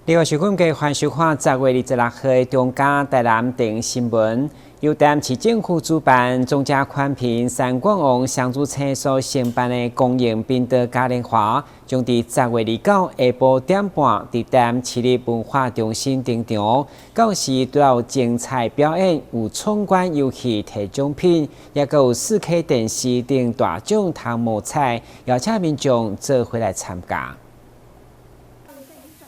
另外，是阮繼歡收看10月26號的中嘉台南電新聞，由台南市政府主辦、中嘉寬頻三冠王雙子星所承辦的公用頻道嘉年華，將佇10月29下晡點半，佇台南市立文化中心登場。到時都有精彩表演，有闖關遊戲提獎品，也閣有4K 電視等大獎通摸彩，邀請民眾做伙來參加。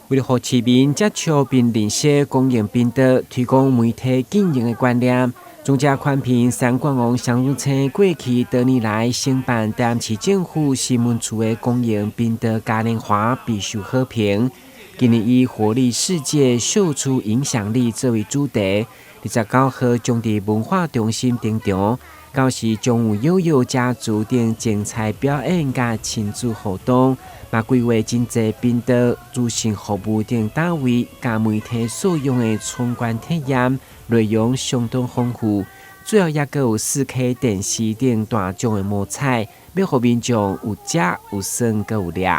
為了予市民接觸並認識公營頻道，推廣媒體經營的觀念，中嘉寬頻三冠王雙子星過去多年來承辦台南市政府新聞處的公營頻道嘉年華備受好評。今年以活力世界秀出影響力作為主題，29號將佇文化中心登場。到時將有悠悠家族等精彩表演佮親子活動，嘛規劃真濟頻道、資訊服務等單位佮媒體所用的闖關體驗，內容相當豐富。最後也閣有4K 電視等大獎的摸彩，欲予民眾有食有耍閣有掠。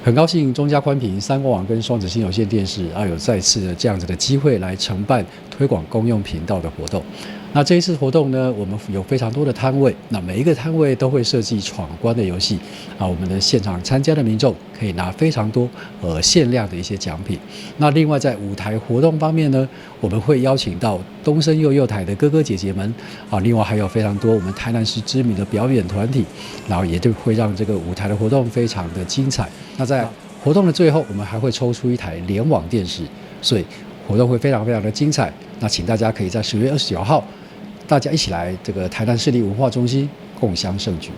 很高興中嘉寬頻、三國網跟雙子星有線電視啊，有再次的這樣子的機會來承辦推廣公用頻道的活動。那這一次活動呢，我們有非常多的攤位，那每一個攤位都會設計闖關的遊戲啊，我們的現場參加的民眾可以拿非常多限量的一些獎品。那另外在舞台活動方面呢，我們會邀請到東森幼幼台的哥哥姐姐們啊，另外還有非常多我們台南市知名的表演團體，然後也就會讓這個舞台的活動非常的精彩。那在活動的最後，我們還會抽出一台聯網電視，所以活動會非常非常的精彩。那請大家可以在10月29號，大家一起來這個台南市立文化中心共襄盛舉。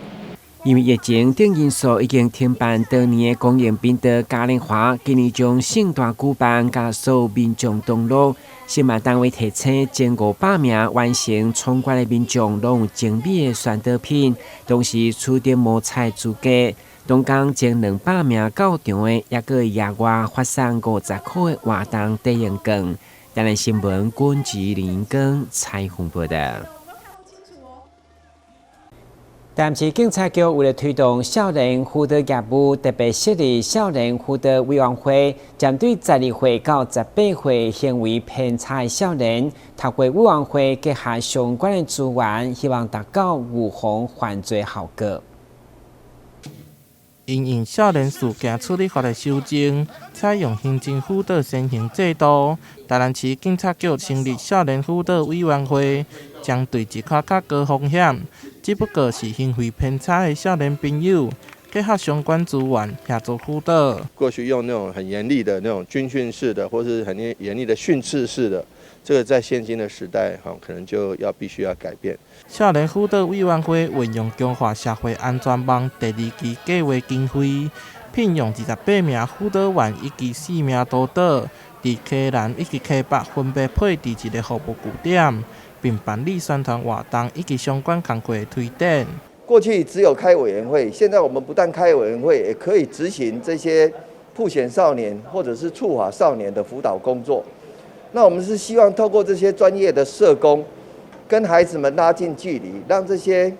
因為疫情等因素，已經停辦多年的公營頻道嘉年華，今年將盛大舉辦，佮所有民眾同樂。承辦單位提醒前500名完成闖關的民眾，攏有精美的宣導品，同時取得摸彩資格。當工前200名到場的，也閣會額外發送50塊的活動抵用券。台南新聞，郭吉林跟采訪報道。台南市警察局為了推動少年輔導業務，特別設立少年輔導委員會，針對12歲到18歲行為偏差的少年，透過委員會結合相關的資源，希望達到預防犯罪效果。因應少年事件處理法的修正，採用行政輔導先行制度，台南市警察局成立少年輔導委員會，針對一寡較高風險，只不過是行為偏差的少年朋友，結合相關資源協助輔導。過去用那種很嚴厲的那種軍訓式的，或是很嚴厲的訓斥式的，這個在現今的時代，哈，可能就要必須要改變。少年輔導委員會運用強化社會安全網第二期計劃經費，聘用28名輔導員以及4名督導，佇溪南以及溪北分別配置一個服務據點，並辦理宣傳活動以及相關工作的推展。過去只有開委員會，現在我們不但開委員會，也可以執行這些曝險少年或者是觸法少年的輔導工作。那我們是希望透過這些專業的社工，跟孩子們拉近距離，讓這些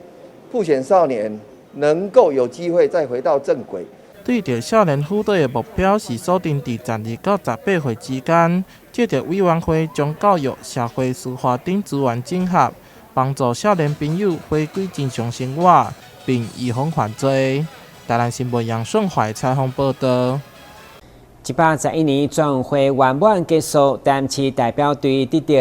曝險少年能夠有機會再回到正軌。對著少年輔導的目標是鎖定佇12到18歲之間，藉著委員會將教育、社會、司法等資源整合，幫助少年朋友回歸正常生活，並預防犯罪。台南新聞楊順懷採訪報道。111年全運會圓滿結束，台南市代表隊得著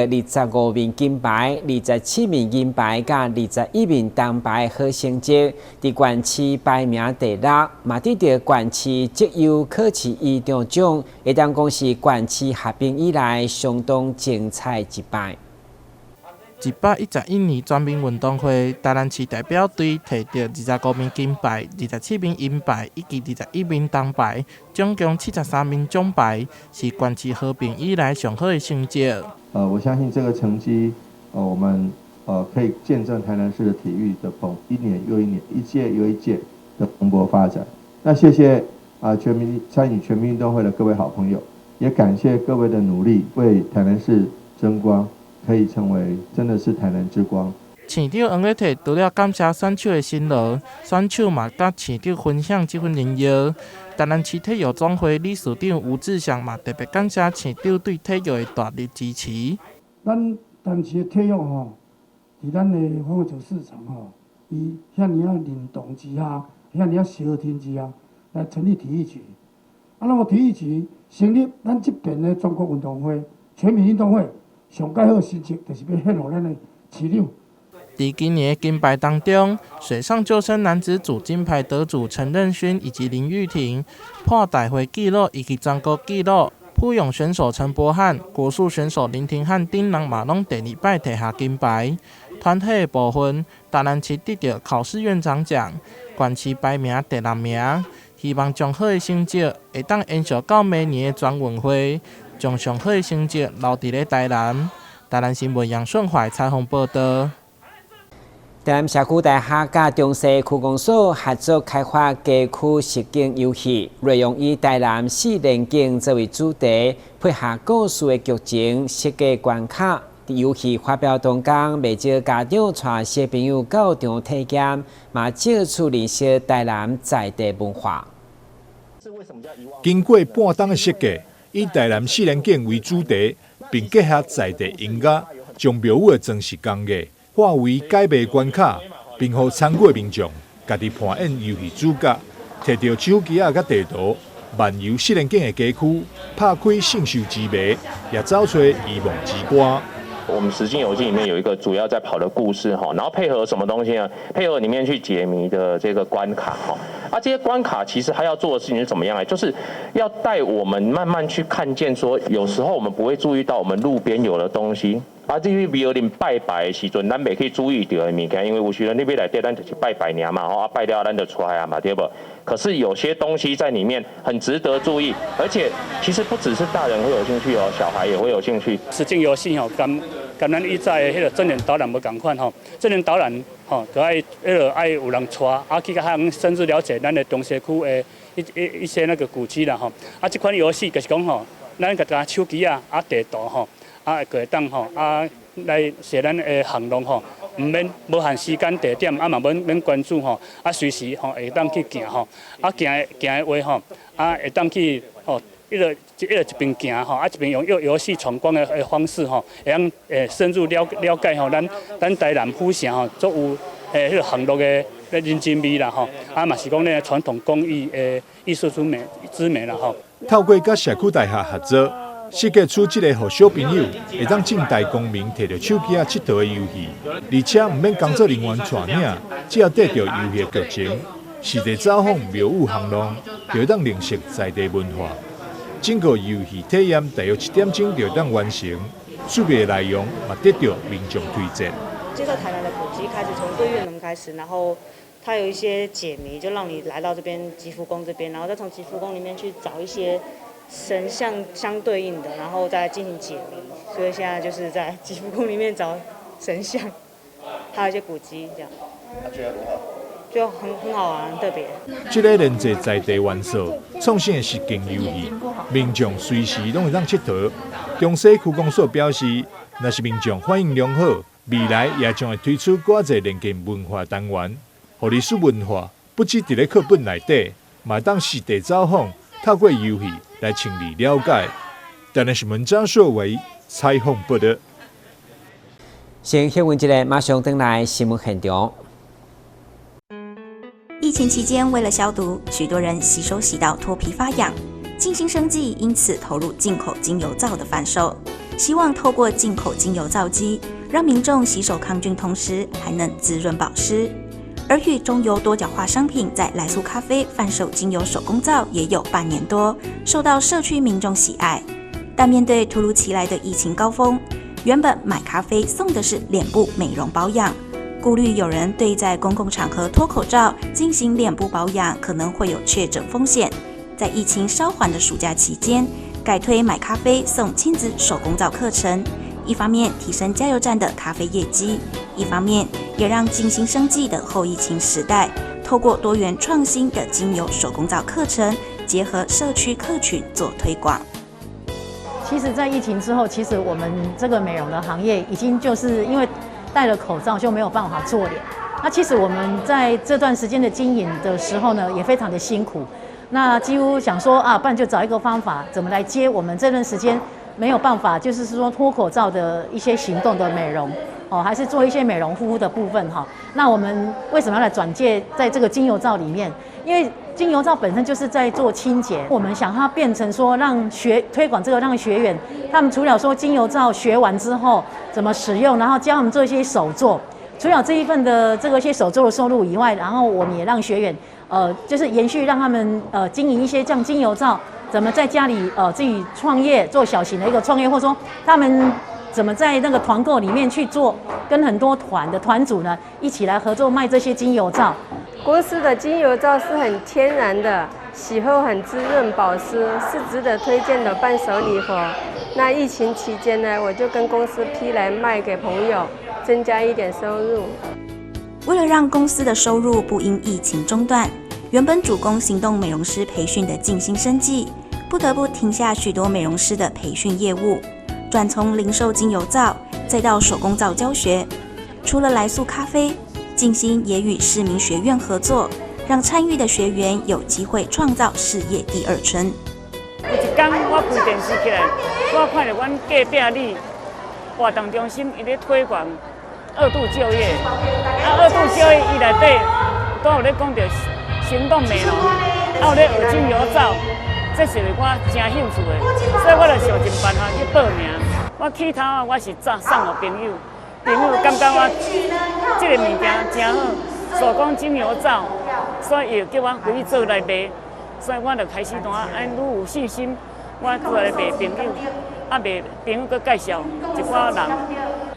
25面金牌、27面銀牌、佮21面銅牌好成績，佇縣市排名第六，嘛得著縣市績優考試一等獎，會當講是縣市合併以來相當精彩一擺。111年全民運動會，台南市代表隊摕著25面金牌、27面銀牌以及21面銅牌，總共73面獎牌，是縣市合併以來上好的成績。我相信這個成績，我們可以見證台南市的體育的一年又一年、一屆又一屆的蓬勃發展。那謝謝啊，全民參與全民運動會的各位好朋友，也感謝各位的努力，為台南市爭光。可以成為真的是台南之光。市長黃偉哲除了感謝選手的辛勞，選手嘛佮市長分享這份榮耀。台南市體育總會理事長吳志祥嘛特別感謝市長對體育的大力支持。咱台南市的體育吼，佇咱的黃偉哲市長吼，伊遐爾仔認同之下，遐爾仔相挺之下，來成立體育局。啊，那麼體育局成立，咱這邊的全國運動會、全民運動會，上蓋好成績，就是欲獻予咱的市長。佇今年的金牌當中，水上救生男子組金牌得主陳任勳以及林玉婷破大會紀錄以及全國紀錄。蹼泳選手陳柏翰、國術選手林廷漢等人嘛攏第二擺提下金牌。團體的部分，台南市得著考試院長獎，縣市排名第六名。希望將好的成績會當延續到明年的全運會，將上好的成績留佇咧台南。台南新聞楊順懷採訪報導。台南社區大學佮中西區公所合作開發街區實境遊戲，內容以台南四連景作為主題，配合故事的劇情設計關卡。遊戲發表當天，袂少家長帶小朋友到場體驗，嘛藉此認識台南在地文化。經過半冬的設計，以台南四連景為主題，並結合在地音樂，將廟宇的裝飾工藝化為解謎關卡，並予參與的民眾家己扮演遊戲主角，提著手機仔佮地圖，漫遊四連景的街區，拍開聖獸之謎，也找出遺忘之歌。我們實境遊戲裡面有一個主要在跑的故事哈，然後配合什麼東西呢？配合裡面去解謎的這個關卡哈。啊，這些關卡其實還要做的事情是怎麼樣呢？就是要帶我們慢慢去看見，說有時候我們不會注意到我們路邊有的東西。啊，這去廟裡拜拜的時陣，咱袂去注意著的物件，因為有時陣你欲內底，咱就是拜拜爾嘛，吼，啊拜了咱就出來啊嘛，對無？可是有些東西在裡面很值得注意，而且其實不只是大人會有興趣哦，小孩也會有興趣。實境遊戲吼，佮咱以前的彼個真人導覽無仝款吼，真人導覽吼，閣愛彼個愛有人帶，啊去較深入了解咱的中西區的一些那個古蹟啦吼。啊，這款遊戲就是講吼，咱共手機仔啊地圖吼。啊，會當吼啊來踅咱的巷弄吼，毋免無限時間地點，啊嘛免免關注吼，啊隨時吼會當去行吼，啊行行的話吼，啊會當去吼，一個一個一邊行吼，啊一邊用遊戲闖關的方式吼，會當深入了了解吼，咱台南府城吼，足有彼個巷弄的人情味啦吼，啊嘛是講咧傳統工藝的藝術之美之美啦吼。透過佮社區大學合作，設計出這個予小朋友會當正大光明提著手機仔𨑨迌的遊戲，而且毋免工作人員帶領，只要綴著遊戲劇情，實地走訪廟宇巷弄，就會當認識在地文化。整個遊戲體驗大約1點鐘就會當完成，趣味的內容嘛得著民眾推薦。介紹台南的古蹟，開始從對月門開始，然後它有一些解謎，就讓你來到這邊吉福宮這邊，然後再從吉福宮裡面去找一些神像相對應的，然後再進行解謎。所以現在就是在吉福宮裡面找神像，還有一些古蹟，這樣。啊，覺得如何？就很好玩，很特別。這個連接在地元素、創新的實境遊戲，民眾隨時攏會當𨑨迌。中西區公所表示，若是民眾反應良好，未來也將會推出閣濟連結文化單元，予歷史文化不只佇咧課本內底，嘛當實地走訪，透過遊戲來親歷了解。台南新聞張碩偉採訪報導。先歇睏一下，馬上轉來新聞現場。疫情期間，為了消毒，許多人洗手洗到脫皮發癢。靜心生技因此投入進口精油皂的販售，希望透過進口精油皂機，讓民眾洗手抗菌，同時還能滋潤保濕。而與中油多角化商品在來素咖啡販售精油手工皂也有半年多，受到社區民眾喜愛。但面對突如其來的疫情高峰，原本買咖啡送的是臉部美容保養，顧慮有人對在公共場合脫口罩進行臉部保養可能會有確診風險，在疫情稍緩的暑假期間，改推買咖啡送親子手工皂課程，一方面提升加油站的咖啡業績，一方面也讓靜心生技的後疫情時代，透過多元創新的精油手工皂課程，結合社區客群做推廣。其實，在疫情之後，其實我們這個美容的行業已經就是因為戴了口罩就沒有辦法做臉。那其實我們在這段時間的經營的時候呢，也非常的辛苦。那幾乎想說啊，不然就找一個方法，怎麼來接我們這段時間沒有辦法，就是說脫口罩的一些行動的美容哦，還是做一些美容護膚的部分哈。那我們為什麼要來轉介在這個精油皂裡面？因為精油皂本身就是在做清潔，我們想它變成說讓學推廣這個，讓學員他們除了說精油皂學完之後怎麼使用，然後教他們做一些手作，除了這一份的這個些手作的收入以外，然後我們也讓學員就是延續讓他們經營一些像精油皂，怎麼在家裡自己創業做小型的一個創業，或者說他們怎麼在那個團購裡面去做，跟很多團的團主呢一起來合作賣這些精油皂。公司的精油皂是很天然的，洗後很滋潤保濕，是值得推薦的伴手禮盒。那疫情期間呢，我就跟公司批來賣給朋友，增加一點收入。為了讓公司的收入不因疫情中斷，原本主攻行動美容師培訓的靜心生技，不得不停下許多美容師的培訓業務，轉從零售精油皂，再到手工皂教學。除了來速咖啡，靜心也與市民學院合作，讓參與的學員有機會創造事業第二春。有一天我開電視起來，我看到阮隔壁里活動中心伊咧推廣二度就業，啊，二度就業伊內底都有咧講到行動美容，啊有咧學精油皂，這是我真興趣的，所以我就想盡辦法去報名。我起頭啊，我是早送予朋友。朋友感覺我這個物件真好，手工精油皂，所以伊就叫我回去做來賣，所以我就開始怎啊，按愈有信心，我出來賣朋友，啊賣朋友閣介紹一寡人。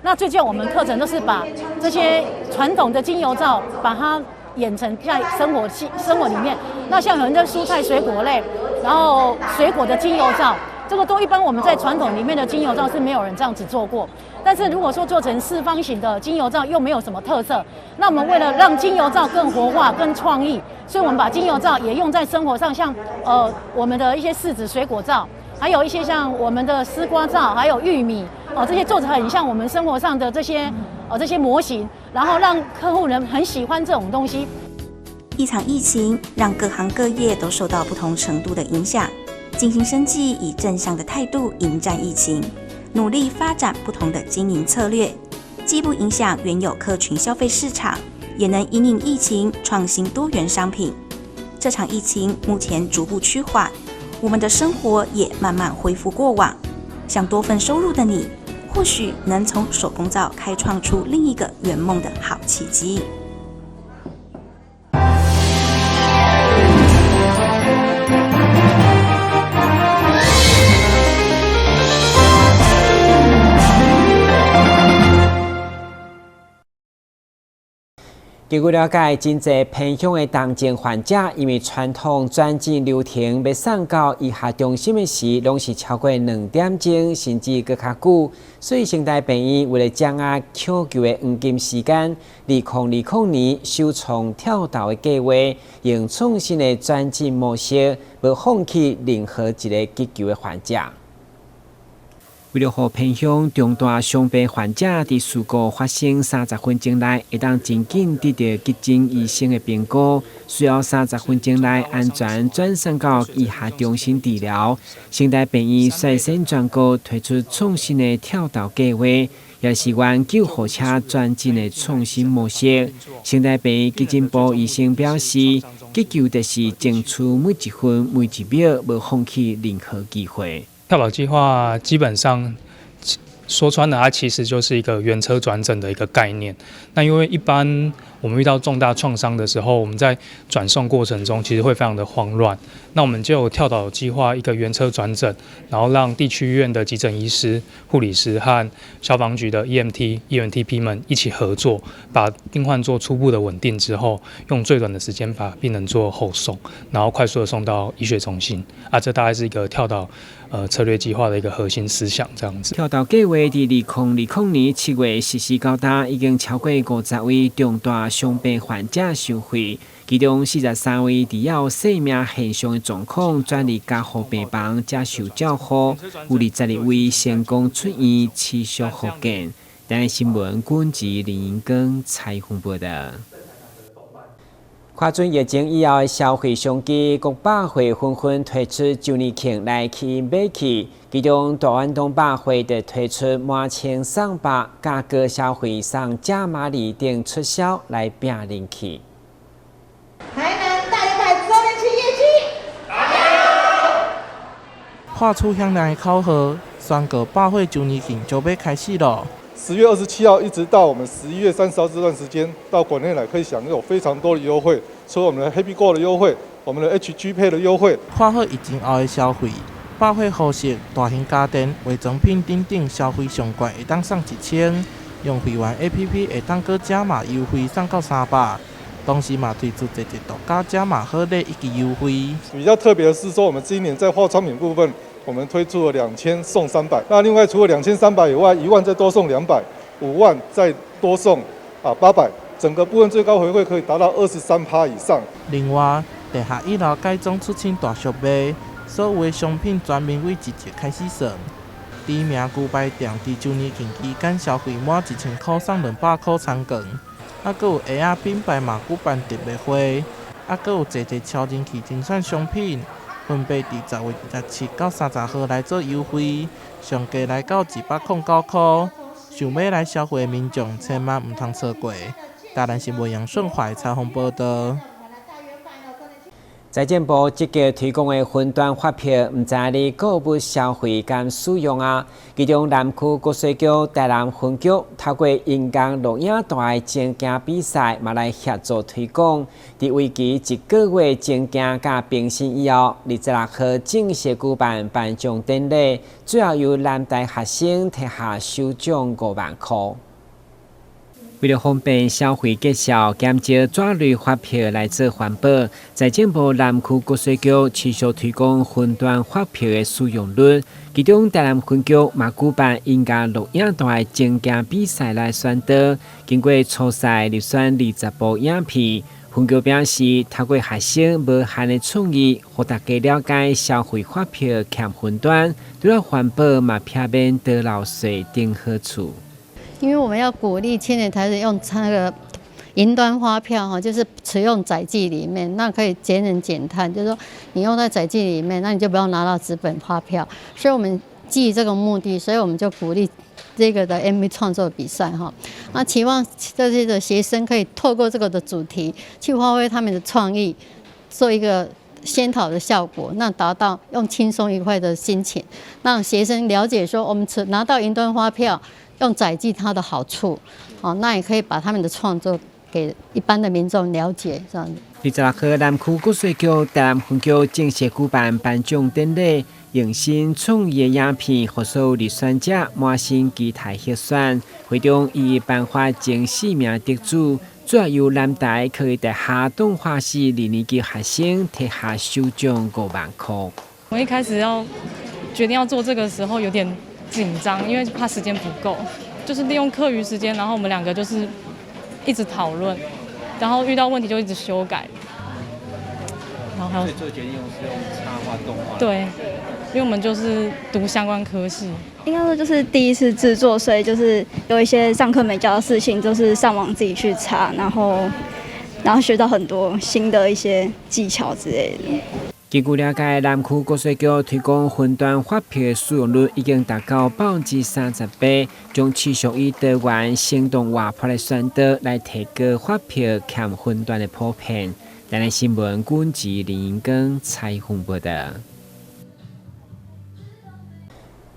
那最近我們課程都是把這些傳統的精油皂，把它演成在生活裡面。那像很多蔬菜水果類，然後水果的精油皂。這個都一般我們在傳統裡面的精油皂是沒有人這樣子做過，但是如果說做成四方形的精油皂又沒有什麼特色，那我們為了讓精油皂更活化、更創意，所以我們把精油皂也用在生活上，像我們的一些柿子水果皂，還有一些像我們的絲瓜皂，還有玉米哦，這些做成很像我們生活上的這些這些模型，然後讓客戶人很喜歡這種東西。一場疫情讓各行各業都受到不同程度的影響。靜心生技以正向的態度迎戰疫情，努力發展不同的經營策略，既不影響原有客群消費市場，也能因應疫情創新多元商品。這場疫情目前逐步趨緩，我們的生活也慢慢恢復過往。想多份收入的你，或許能從手工皂開創出另一個圓夢的好契機。據了解，真濟偏鄉的重症患者，因為傳統轉診流程欲送到醫學中心的時，攏是超過2點鐘，甚至閣較久。所以，成大病院為了掌握搶救的黃金時間，2020年首創跳島的計劃，用創新的轉診模式，無放棄任何一個急救的患者。為了予偏鄉重大傷病患者佇事故發生30分鐘內，會當真緊得到急診醫生的評估，需要30分鐘內安全轉送到醫學中心治療。成大病院率先全國推出創新的跳島計劃，也是阮救護車轉診的創新模式。成大病院急診部醫生表示，急救就是爭取每一分每一秒，無放棄任何機會。跳島計劃基本上說穿了，它其實就是一個原車轉診的一個概念。那因為一般我們遇到重大創傷的時候，我們在轉送過程中其實會非常的慌亂。那我們就跳島計劃一個原車轉診，然後讓地區醫院的急診醫師、護理師和消防局的 EMT、EMTP 們一起合作，把病患做初步的穩定之後，用最短的時間把病人做後送，然後快速的送到醫學中心。啊，這大概是一個跳島策略計劃的一個核心思想，這樣子。跳島計劃佇2020年7月實施到今，已經超過50位重大傷病患者受惠，其中43位佇有生命現象的狀況轉入加護病房接受照護，有22位成功出院持續復健。台南新聞軍籍林英采訪報導。看準疫情以後的消費商機，各百貨紛紛推出週年慶來吸引買氣。其中，大遠東百貨就推出滿千送百、價格消費送加瑪麗等促銷來拼人氣。台南大遠百週年慶業績，喊出響亮的口號，宣告百貨週年慶就欲開始囉。10月27號一直到我們11月30號這段時間，到館內來可以享有非常多的優惠，除了我們的 Happy Go 的優惠，我們的 HG Pay 的優惠。看好疫情後的消費，百貨服飾、大型家電、化妝品等等消費上懸會當送1000，用會員 APP 會當閣加碼優惠送到300，同時嘛推出濟濟獨家加碼好禮以及優惠。比較特別的是說，我們今年在化妝品部分，我們推出了2000送300，那另外除了2300以外，1萬再多送200，5萬再多送800，整個部分最高回饋可以達到23%以上。另外，地下一樓改裝出清大俗賣，所有的商品全面為一折開始算。知名牛排店佇週年慶期間消費滿1000箍送200箍餐券，閣有鞋仔品牌嘛舉辦特賣會，閣有濟濟超人氣精選商品。分別佇10月27到30號來做優惠，上低來到209箍。想欲來消費的民眾千萬毋通錯過。台南新聞楊順懷採訪報導。財政部積極推廣的雲端發票，毋知你購物消費敢使用啊？其中南區國稅局台南分局透過音樂錄影帶徵件比賽，嘛來協助推廣。佇為期一個月徵件佮評審以後，26號正式舉辦頒獎典禮，最後由南大學生提下首獎5萬箍。為了方便消費績效，減少紙類發票來做環保，財政部南區國稅局持續推廣雲端發票的使用率。其中台南分局嘛舉辦音樂錄影帶徵件比賽來宣導。經過初賽入選20部影片，分局表示，透過學生無限的創意，予大家了解消費發票儉雲端，對了環保嘛避免多漏稅等好處。因為我們要鼓勵青年台子用那個雲端發票哈，就是使用載具裡面，那可以節能減碳。就是說你用在載具裡面，那你就不用拿到紙本發票。所以我們基於這個目的，所以我們就鼓勵這個的 MV 創作比賽哈。那期望這些的學生可以透過這個的主題去發揮他們的創意，做一個宣導的效果，那達到用輕鬆愉快的心情，讓學生了解說我們拿到雲端發票，用載具它的好處，好，那也可以把他們的創作給一般的民眾了解，這樣子。26號南區國稅局台南分局正式舉辦頒獎典禮，用新創意的影片，予所有入選者滿心期待獲選。會中一一頒發前四名得主，主要由南大科技大學動畫系二年級學生提下首獎5萬箍。我一開始要決定要做這個時候，有點緊張，因為怕時間不夠，就是利用課餘時間，然後我們兩個就是一直討論，然後遇到問題就一直修改，然後還有。所以做決定是用插畫動畫。對，因為我們就是讀相關科系。應該說就是第一次製作，所以就是有一些上課沒教的事情，就是上網自己去查，然後學到很多新的一些技巧之類的。根據了解，南區國稅局推廣雲端發票的使用率已經達到38%，將持續以多元、生動活潑的宣導來提高發票儉雲端的普遍。台南新聞軍籍林英光採訪報導。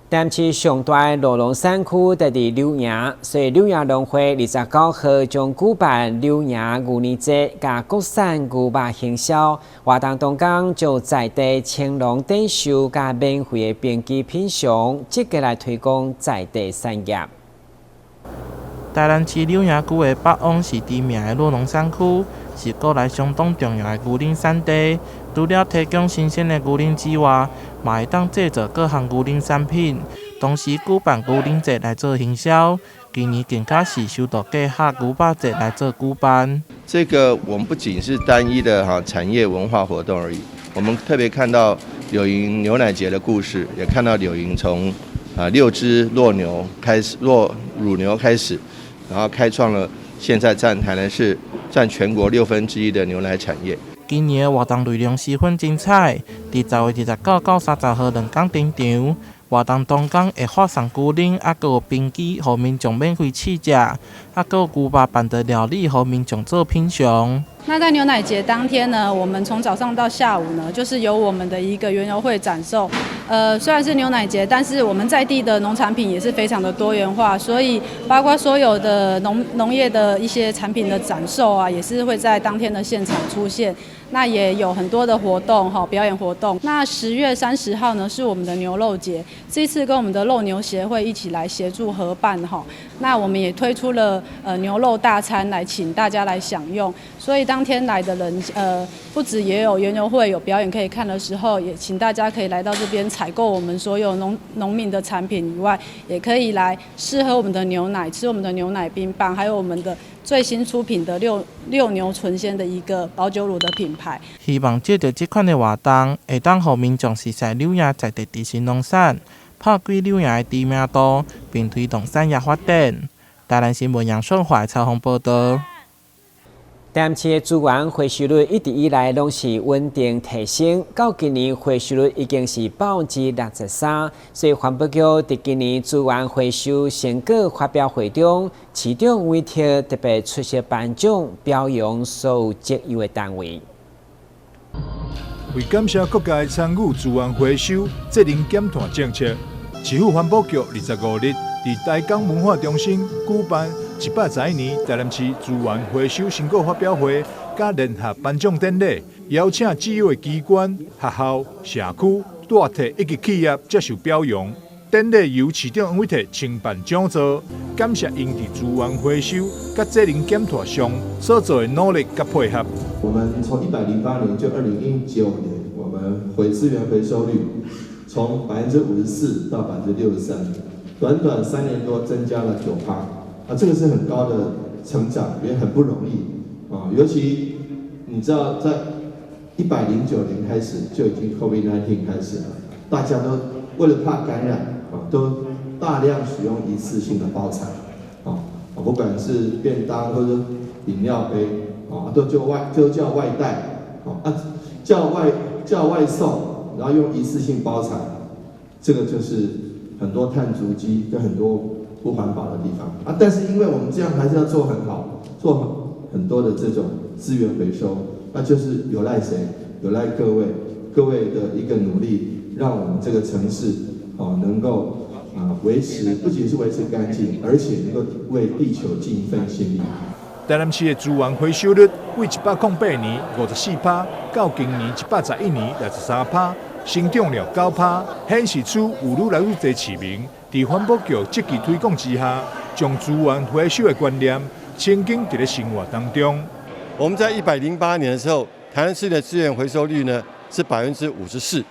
台南市上大的酪農產區佇佇柳營，所以柳營農會29號將舉辦柳營牛年節，佮國產牛肉行銷活動當中，就在地青農展售佮免費的評級品嚐，積極來推廣在地產業。台南市柳營區的北旺是知名的酪農產區，是國內相當重要的牛奶產地。除了提供新鮮的牛奶之外，嘛會當製作各項牛奶產品，同時舉辦牛奶節來做行銷。今年更加是受到計劃牛肉節來做舉辦。這個我們不僅是單一的哈產業文化活動而已，我們特別看到柳營牛奶節的故事，也看到柳營從6隻酪牛開始，酪乳牛開始，然後開創了現在佔台南市佔全國1/6的牛奶產業。今年的活動內容十分精彩，佇10月29到30號兩工登場。活動當天會發送牛奶，猶閣有冰機，予民眾免費試食，猶閣有牛肉辦的料理，予民眾做品嚐。那在牛奶節當天呢，我們從早上到下午呢，就是由我們的一個園遊會展售。雖然是牛奶節，但是我們在地的農產品也是非常的多元化，所以包括所有的農業的一些產品的展售啊，也是會在當天的現場出現。那也有很多的活動哈，表演活動。那10月30號呢，是我們的牛肉節，這次跟我們的肉牛協會一起來協助合辦哈。那我們也推出了牛肉大餐來請大家來享用，所以當天來的人不止也有園遊會有表演可以看的時候，也請大家可以來到這邊採購我們所有農民的產品以外，也可以來試喝我們的牛奶，吃我們的牛奶冰棒，還有我們的最新出品的六牛純鮮的一個保久乳的品牌。希望藉著這款的活動，會當予民眾熟悉柳營在地知識農產，拍開柳營的知名度，並推動產業發展。台南新聞楊順懷採訪報導。台南市的資源回收率一直以來攏是穩定提升，到今年回收率已經是63%。所以環保局佇今年資源回收成果發表會中，市長委託特別出席頒獎，表揚所有績優的單位。為感謝各界參與資源回收、節能減碳政策，市府環保局25日佇台港文化中心舉辦111年台南市資源回收成果發表會，佮聯合頒獎典禮，邀請主要的機關、學校、社區、大體以及企業接受表揚。典禮由市長黃偉哲親辦獎座，感謝𪜶佇資源回收佮節能減碳上所做的努力佮配合。我們從108年就2019年，我們回資源回收率從54%到63%，短短3年多增加了9趴，啊，這個是很高的成長，也很不容易啊。尤其你知道，在109年開始就已經 COVID-19 開始了，大家都為了怕感染啊，都大量使用一次性的包材，啊，不管是便當或者飲料杯，啊，都叫外帶，啊，叫外送，然後用一次性包材，這個就是很多碳足跡跟很多不環保的地方啊。但是因為我們這樣還是要做很好，做很多的這種資源回收，那就是有賴誰？有賴各位，各位的一個努力，讓我們這個城市哦能夠啊維持，不僅是維持乾淨，而且能夠為地球盡一份心力。台南市的資源回收率為108年54趴，到今年111年63趴，成長了9趴，顯示出有愈來愈濟市民佇環保局積極推廣之下，將資源回收的觀念深耕佇咧生活當中。我們在108年的時候，台南市的資源回收率呢是54%，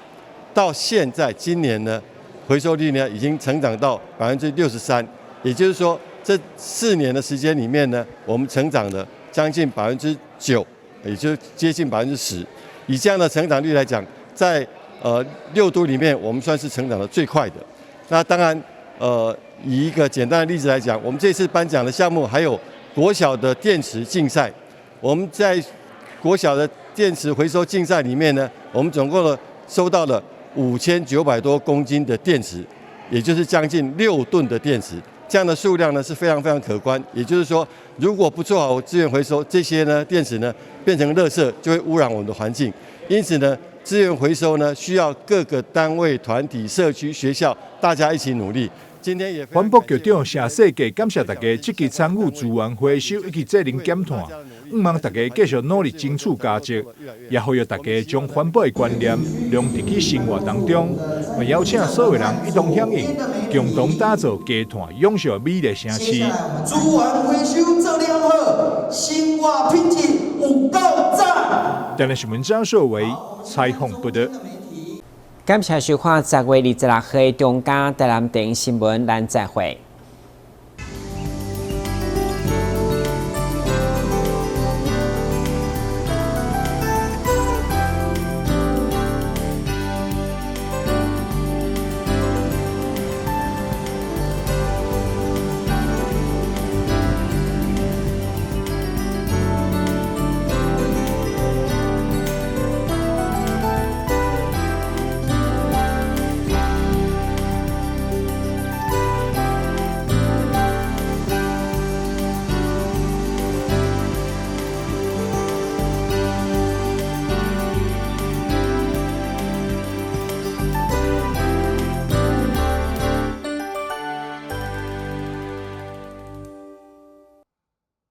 到現在今年呢，回收率呢已經成長到63%，也就是說，這4年的時間裡面呢，我們成長了將近9%，也就接近10%。以這樣的成長率來講，在六都裡面，我們算是成長的最快的。那當然，以一個簡單的例子來講，我們這次頒獎的項目還有國小的電池競賽。我們在國小的電池回收競賽裡面呢，我們總共呢收到了5900多公斤的電池，也就是將近6噸的電池。這樣的數量呢是非常非常可觀。也就是說，如果不做好資源回收，這些呢電池呢變成垃圾，就會污染我們的環境。因此呢，資源回收呢需要各個單位、團體、社區、學校大家一起努力。今天也環保局長謝世傑感謝大家積極參與資源回收以及節能減碳，向望大家繼續努力爭取佳績，也呼籲大家將環保的觀念融入去生活當中，嘛邀請所有人一同響應，共同打造低碳永續美麗城市。資源回收做了好，生活品質有夠讚。台南新聞張碩維採訪報導。感謝收看10月26號中嘉台南電新聞，咱再會。